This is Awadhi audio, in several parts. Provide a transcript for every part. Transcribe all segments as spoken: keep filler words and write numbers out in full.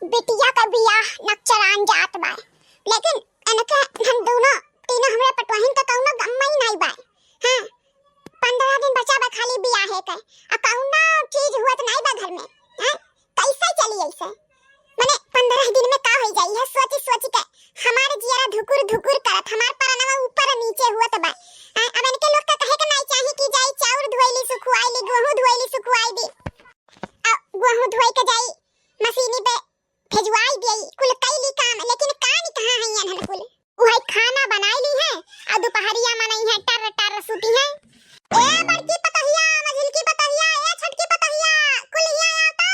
बिटिया का बियाह नक्चरान जात बा, लेकिन इनके हम दोनों तीनों हमरे पटवाहिन का कौनो गम्मई नाई बा। हाँ, पन्द्रह दिन बचा बा खाली बियाहे के, आ कौनो चीज हुअत नाई बा घर में। हैं? कैसे चली ऐसे? मने पन्द्रह दिन में का होई जाई है, सोची सोची के हमार जियरा धुकुर धुकुर करत, हमार परनवा ऊपर नीचे हुअत बा। आ, अब इनके लोग का कहे के नाई चाही कि जाई चाउर धोइली सुखवाइली, गोहूँ धोइली सुखवाई दी। आ, गोहूँ धोई के जाई मशीनी पे भेजवाई देई, कुल कैली काम, लेकिन कानी कहाँ है इन्हन कुल? उहै खाना बनाई ली है, आ दुपहरिया मनई है, टर टर सूती है। ए बड़की पतोहिया, मझिलकी पतोहिया, ए छोटकी पतोहिया, कुल हिया आओ तो।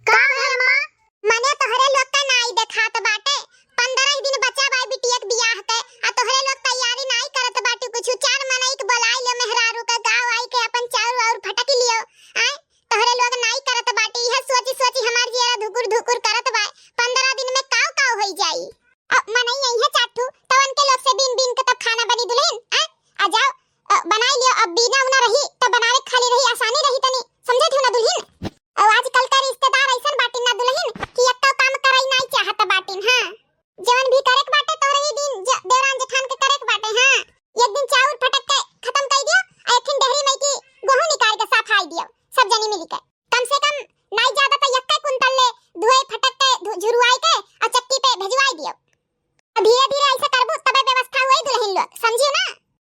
का भइल माँ? मने तोहरे लोग का नाई देखात बाटे, पन्द्रह दिन बचा बा बिटिया के बियाह के, आ तोहरे लोग तैयारी नाई करत बाटे कुछ। चार मनई के बोलाई लियो, मेहरारू के गाँव आई के अपन चाउर वाउर फटक लियो। आय, तोहरे लोग नाई करत बाटे, इहे सोची सोची हमार जियरा धुकुर धुकुर करत बा। पन्द्रह दिन में काव काव होई जाई। अब मनई आई है चार ठू, तो उनके लोग से बीन बीन के तब खाना बनी दुल्हन। आ, आ जाओ, अ, बनाई लियो। अब बीना उना रही, तब बनावे खाली रही, आसानी रही तनी, समझत हो ना दुल्हन? और आजकल का रिश्तेदार ऐसन बाटिन ना दुल्हन कि एक्को काम करई नाई चाहत बाटिन। हाँ, जवन भी करे के बाटे तोहरे ही दिन ज-, देवरान जेठान के करे के बाटे। हाँ, एक दिन चाउर फटक के खत्म कर दियो, आ एक दिन डेहरी में की गोहूं निकाल के सफाई दियो, सब जनी मिली के। कम से कम नाई ज्यादा तो एक्के कुंतल ले धोए फटक के धु-, झुरवाई के आ चक्की पे भेजवाई दियो। धीरे धीरे ऐसे करबू तबे व्यवस्था होई दुल्हन लोग, समझियो ना?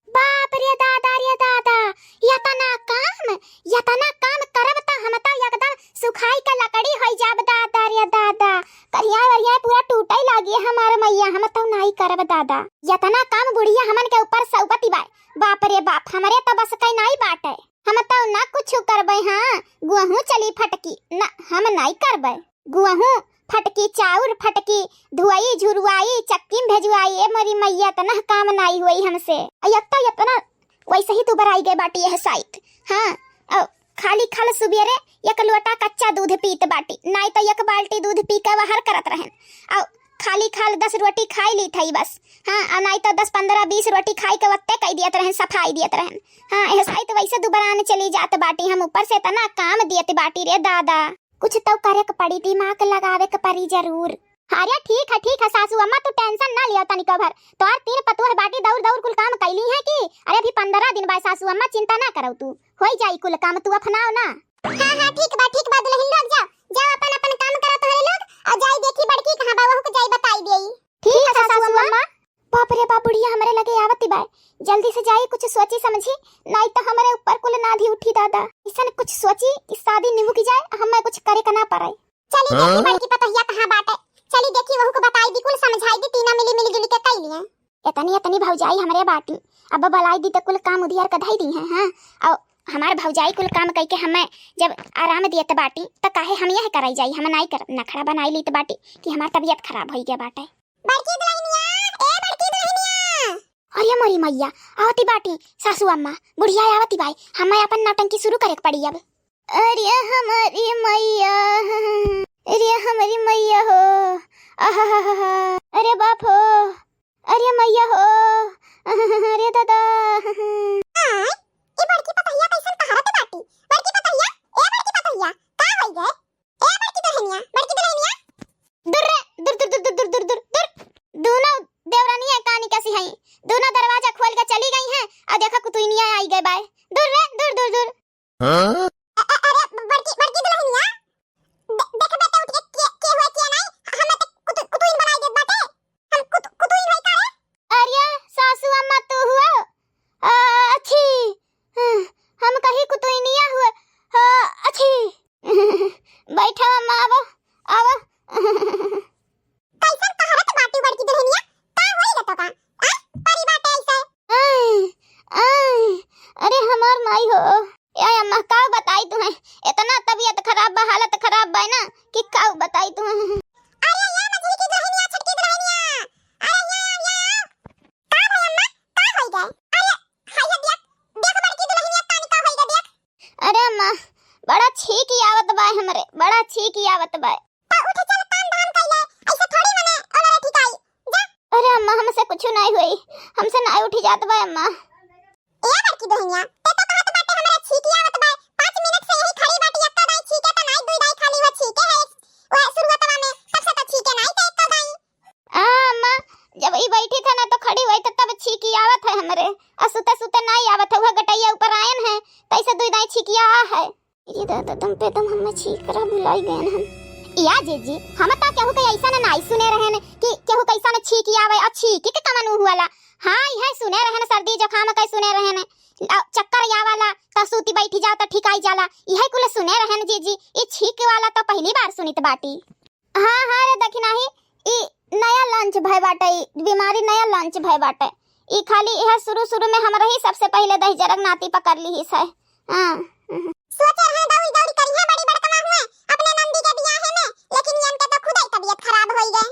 बाप रे दादा रे दादा, यतना काम, यतना काम करब त हम त एकदम सुखाई के लकड़ी होई जाब दादा रे दादा। करिया वरिया पूरा टूटे लागी हमार मैया, हम त नाई करब दादा। यतना काम बुढ़िया हमन के ऊपर सौपती बाय। बाप रे बाप, हमरे त बस के नाई बाटे। हम त ना कुछ करबे, हाँ, गोहूं चली फटकी, ना, हम नाई करबे। गोहूं फटकी, चाउर फटकी, धुआई, झुरवाई, चक्की में भेजवाई, ए मोरी मैया, इतना काम नाई होई हमसे। आ एक तो इतना वैसे ही दुबराई गए बाटी यह साइत। हाँ, अ, खाली खाल सुबेरे एक लोटा कच्चा दूध पीत बाटी, नाई तो एक बाल्टी दूध पी के वहर करत रहन। अ, खाली खाल दस रोटी खाई ली थई बस। हाँ, अ, नाई तो दस, पन्द्रह, बीस रोटी खाई के वत्ते कई दियत रहन, सफाई दियत रहन। हाँ, यह साइत वैसे दुबरान चली जात बाटी, हम ऊपर से इतना काम दियत बाटी रे दादा। कुछ तो करे के पड़ी, दिमाग लगावे के पड़ी जरूर। अरे ठीक है, ठीक है सासू अम्मा, तू tension ना लियो तनिको भर। तोहार तीन पतोह बाटी, दौड़ दौड़ कुल काम कैली है कि? अरे अभी पन्द्रह दिन बा सासू अम्मा, चिंता ना करो तू, होई जाई कुल काम, तू अफनाओ ना। हाँ हाँ ठीक बा, ठीक बा दुल्हन लोग, जाओ जाओ अपन अपन काम करो तोहरे लोग, और जाई देखी बड़की कहाँ बा, वहू को जाई बताई देई। ठीक है सासू अम्मा। बाप रे बाप, बुढ़िया हमरे लगे आवत बाय, जल्दी से जाई कुछ सोची समझी, नाई तो हमरे ऊपर कुल नाधी उठी दादा। इसन कुछ सोची कि शादी निमुक जाए, हमें कुछ करे के ना पड़े। चली देखी हाँ? बड़की पतोहिया कहाँ बाटे, चली देखी वहू को बताई दी, कुल समझाई दी, तीनों मिली मिली जुली के कई लिए। इतनी इतनी भौजाई हमरे बाटी, अब बलाई दी तो कुल काम उधियर के धई दी है। हाँ, और हमार भौजाई कुल काम कई के हमें जब आराम दियत बाटी, त काहे हम यह कराई जाई, हम नाई कर नखड़ा बनाई लीत बाटी कि हमार तबीयत खराब होई गया बाटे। बड़की दुल्हनिया, ए बड़की दुल्हनिया। अरे मोरी मैया, आवती बाटी सासू अम्मा, बुढ़िया आवती बाई, हमें अपन नौटंकी शुरू करे के पड़ी अब। अरे हमारी मैया, अरे हमारी मैया हो, आहाहाहा, अरे बाप हो, अरे मैया हो, अरे दादा। आय, ई बड़की पतोहिया कैसन कहरत बाटी? बड़की पतोहिया, ए बड़की पतोहिया, का होई गए? ए बड़की दुल्हनिया, बड़की दुल्हनिया। दूर रे, दूर, दूर। दोनों देवरानिया कानी कसी हई, दोनों दरवाजा खोल के चली गई हैं, और देखा कुतुइनिया आई गए बाय। दूर रे, दूर, दूर, दूर। हाँ? अ-, अ-, अरे बड़की, बड़की दुल्हनिया, दे-, देखबे तो उठ के के, के हुए के नहीं, हमें तो कुतु-, कुतुइन बनाई देत बाटे। हम कुतु-, कुतुइन होई का रे? अरे सासू अम्मा तू हुआ? अ, अच्छी, हम्म, हम कही कुतुइनिया हुआ। हाँ, अच्छी। बैठा अम्मा, आवा, आवा। कैसन कहरत बाटी बड़की दुल्हनिया? का होई रे तोका? आ? परी बाटे ऐसे? आय, आय, अरे हमार माई हो। ए अम्मा, का बताई तुहें? इतना तबीयत खराब बा, हालत खराब बा ना कि का बताई तुहें? अरे ये मझली की दुल्हनिया, छोटकी दुल्हनिया, अरे ये, ये, का भाई अम्मा, का होई गए? अरे, हाय हे देख, देख बड़की दुल्हनिया कानी का होई गए, देख। अरे अम्मा, बड़ा छींक आवत बा हमरे, बड़ा छींक आवत बा। तो उठ चल काम धाम कर ले, ऐसे थोड़ी मने ओलरे ठिकाई, जा। अरे अम्मा, हमसे कुछ नहीं हुई, हमसे नहीं उठी जात बा अम्मा। ए बड़की दुल्हनिया, ते तो कहत बाटे हमरे छींक आवत बा, पाँच मिनट से यही खड़ी बाटी, एक तो दाई छींके तो नहीं, दुई दाई खाली वो छींके है, वो शुरुआतवा में, तब से तो अरे वही तो तब छींकी आवत है हमरे, और सुते सुते नाई आवत है, वह गटैया ऊपर आयन है, तैसे दुई दाई छींकिया आ है। ये दादा, दम पे दम हमें छींक रहा, भुलाई गए हम। या जीजी, हम ता केहू के ऐसा ना नाई सुने रहे न कि केहू कैसा न छींकी आवे, और छींकी के कमन मुँह वाला। हाँ, यह सुने रहे न, सर्दी जुकाम के सुने रहे न, अ, चक्कर या वाला, त सूती बैठी जाओ त ठिकाई जाला, यह कुल सुने रहे न जीजी। ई छींक वाला तो पहली बार सुनित बाटी। हाँ, हाँ रे दखिनाही, ई नया launch भय बाटे, ई बीमारी नया launch भय बाटे। ई खाली यह शुरू शुरू में हमरा ही सबसे पहले दहिजरक नाती पकड़ लिहिस है। हाँ। सोचे रहे दौड़ी दौड़ी करिहे बड़ी बड़कवा हुए अपने नंदी के बियाहे में, लेकिन इनके तो खुदे तबीयत खराब होई गए।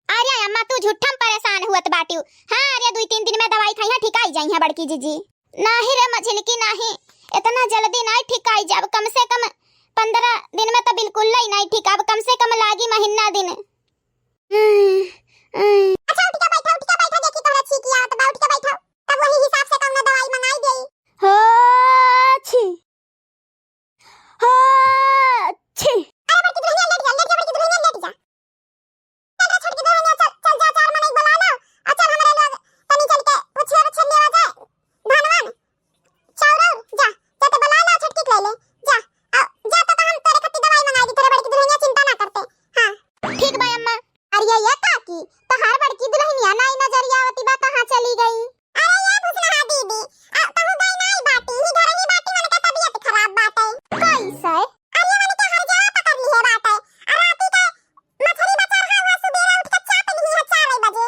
अरे अम्मा, तू झूठम परेशान हुअत बाटिउ। हाँ, अरे दुई तीन दिन में दवाई खाइहा, ठिकाई जाइहा बड़की जीजी। नाही रे मझिलकी नाही, इतना जल्दी नाही ठिकाई जाब, कम से कम पन्द्रह दिन में तो बिल्कुल ही नाही ठिकाब, कम से कम लागी महीना दिन। अच्छा उठ के बैठा, उठ के बैठा, देखी तोहरा छींकी आवत बा, उठ के बैठा, तब वही हिसाब से कौनो दवाई मंगाई देई। हो छी, हो छी। अरे बड़की दुल्हनिया लेट जा, लेट जा, बड़की दुल्हनिया लेट जा। चल रे छोटकी दुल्हनिया, चल, चल जा, चार मनई बुला लो, आ चल हमरे लोग तनी चल के पुछिया रे छेलिया जाए, धनवान, चाउर और, जा, जा तो बुला लो, छोटकी के ले ले, जा, आ, जा तो हम तेरे खातिर दवाई मंगाई दी, तेरे बड़की दुल्हनिया चिंता ना करते, हाँ। ठीक बा अम्मा। अरे ये काकी, तोहार बड़की दुल्हनिया नाई नजरिया आवती बा, कहाँ चली गई? अरे ये भुसनहा दीदी, आ, कहूँ गई नाई बाटी, ही घर ही बाटी, उनके तबीयत खराब बाटे। कैसे? अरे उनके हर जगह पकड़ लिहे बाटे, आ राती के मछरी बचल है, वह सुबेरे उठ के चाप लिही है चार बजे।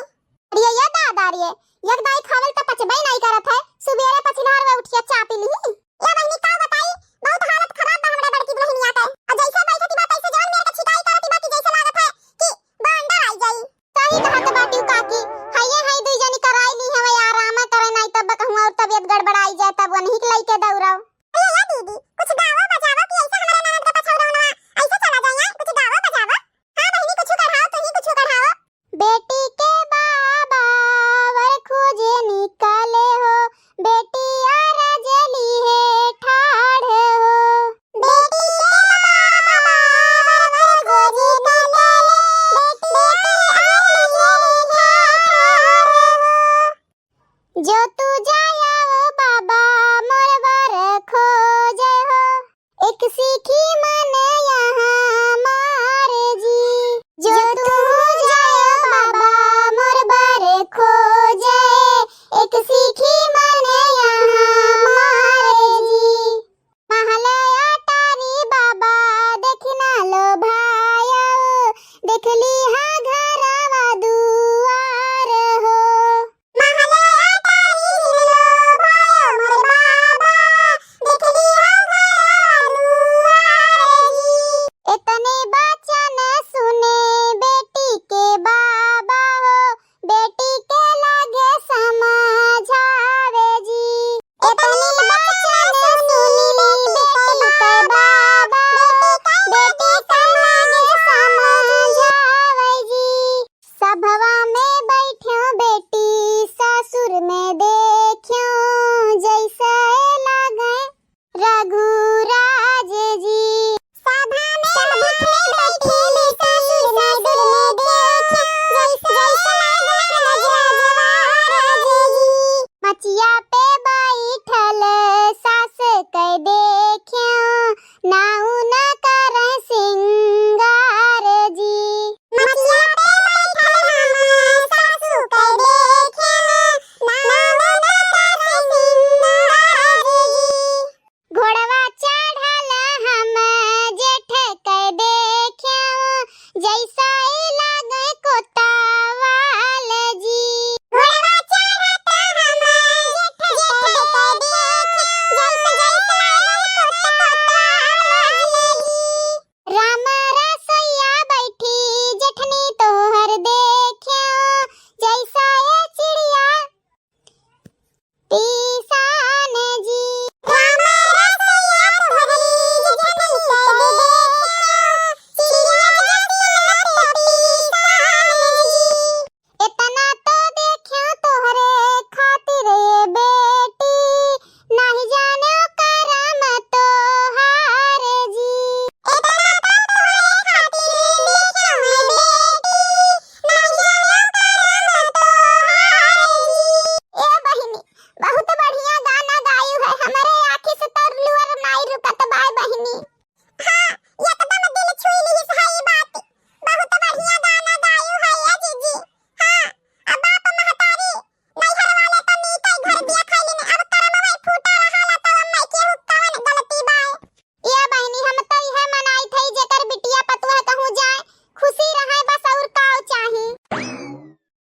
अरे ये दादा रे, एक दाई खावल त पचबे नहीं करत है, सुबेरे पछिनार में उठ के चाप लिही। ये बहिनी का बताई, बहुत हालत खराब बा हमरे बड़की दुल्हनिया के। और जैसे बैठती बा तैसे जौन मेर के छिटाई करती बा कि जैसे लागत है कि बवंडर आई जाई। सही कहत बाटिउ काकी, हइये हई दुई जनी कराई ली हवे आराम करे, नहीं तब कहूँ और तबीयत गड़बड़ाई जाए तब वनही के लइके दौड़ाओ। अरे ये दीदी, कुछ गावो बजावो कि ऐसे हमरे ननद के पछौरवनवा ऐसे चला जाए, कुछ गावो बजावो। हाँ बहिनी, कुछ कढ़ाओ, तू ही कुछ कढ़ाओ। बेटी के बाबा वर खोजे निकले हो, बेटिया रजली है ठाढ़ हो। बेटी के बाबा वर खोजे निकले, बेटिया रजली है ठाढ़ हो। जो तू जाया वो बाबा मोर बर खोजे हो, एक सीखी मन यहाँ मार जी। जो तू जाया बाबा मोर बर खोजे, एक सीखी मन यहाँ मार जी। महलया टारी बाबा देखना लो भाया, देख ली हा घरवा दुआर हो। महलया टारी लो भाया मोर बाबा, देख ली हा घरवा दुआर जी। इतने बचन सुने बेटी के बाबा हो, बेटी के लगे समझावे जी। इतनी बचन सुनी बेटी के बाबा, बेटी के लगे समझावे जी। सभवा में बैठ्यो बेटी ससुर में देख्यो, जैसे लागे रघुराज जी। सभा में बैठे बेटी ससुर में देख्यो, जैसे, जैसे लागल रजवार जी। मचिया पे बैठल सास के देख्यो, नाऊ न कर सिंगार जी। मचिया पे बैठल हम सासू के देखे, नाम न कर सिंगार जी। घोड़वा चढ़ल हम जेठ के देखे, जैसा